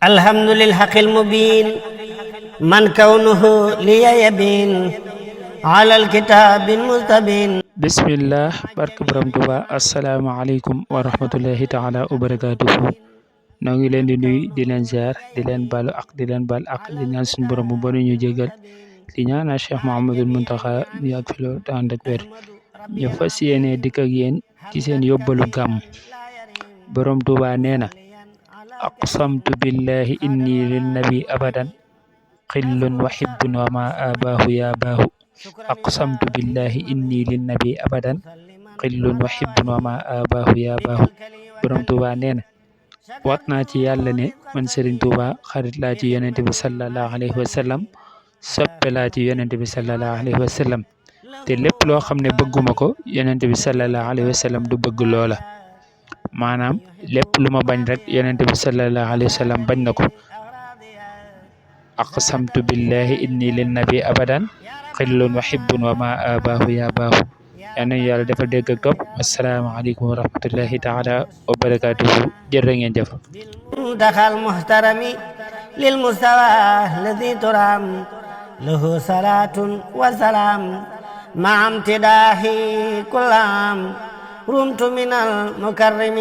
الحمد للحق المبين من كونه لي يبين على الكتاب المستبين. bismillah barke borom Tuuba asalaamaaleykum wa rahmatullahi taala wa barakaatuhu noo ngi leen di nuyu di leen ziar di leen balu ak di leen bal ak di ñaan suñu borom bu bari ñu jégal di ñaanal Cheikh Mouhamadul Muntaxa ñu yàgg fi lool te ànd ak wér ñu fas yéene dikk ak yéen ci seen yóbbalu gàmm. borom Tuuba nee na aqsamtu billahi inni lin nabi abadan xillun wa hibbun wa ma abaahu ya baahu aqsamtu billahi inni lin nabi abadan xillun wa hibbun wa ma abaahu ya baahu. borom Tuuba nee na waat naa ci yàlla ne man Serigne Touba xarit laa ci yonent bi sallallahu alayhi wa sallam soppe laa ci yonent bi sallallahu alayhi wa sallam te lépp loo xam ne bëgguma ko yonent bi sallallahu alayhi wa sallam du bëgg loola. maanaam lépp lu ma bañ rek yonent bi sallallahu alayhi wa sallam bañ na ko. aqsamtu billahi inni lin nabi abadan xillun wa hibbun wa ma abaahu ya baahu. yal nañu yàlla dafa dégg ak topp. asalaamaaleykum wa rahmatullahi taala wa barakaatuhu. jërë ngeen jëf. منتخى المحترم للمستوى الذي ترام له صلاة وسلام مع امتداح كل عام رمت من المكرم